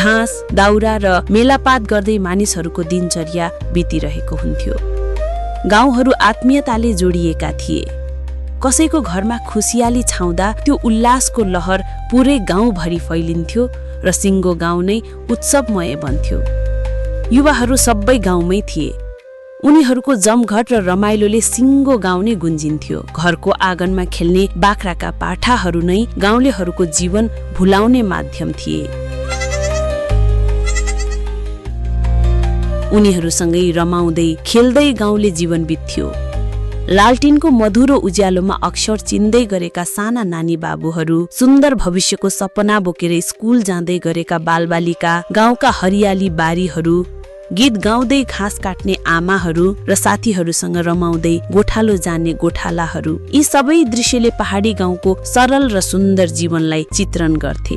घाँस दाउरा र मेलापात गर्दै मानिसहरूको दिनचर्या बितिरहेको हुन्थ्यो। गाउँहरू आत्मीयताले जोडिएका थिए। कसैको घरमा खुसियाली छाउँदा त्यो उल्लासको लहर पुरै गाउँभरि फैलिन्थ्यो र सिङ्गो गाउँ नै उत्सवमय बन्थ्यो। युवाहरू सबै गाउँमै थिए। उनीहरूको जमघट र रमाइलोले सिङ्गो गाउँ नै गुन्जिन्थ्यो। घरको आँगनमा खेल्ने बाख्राका पाठाहरू नै गाउँलेहरूको जीवन भुलाउने माध्यम थिए। उनीहरूसँगै रमाउँदै खेल्दै गाउँले जीवन बित्थ्यो। लालटिनको मधुरो उज्यालोमा अक्षर चिन्दै गरेका साना नानी बाबुहरू, सुन्दर भविष्यको सपना बोकेर स्कुल जाँदै गरेका बालबालिका, गाउँका हरियाली बारीहरू, गीत गाउँदै घाँस काट्ने आमाहरू र साथीहरूसँग रमाउँदै गोठालो जाने गोठालाहरू, यी सबै दृश्यले पहाडी गाउँको सरल र सुन्दर जीवनलाई चित्रण गर्थे।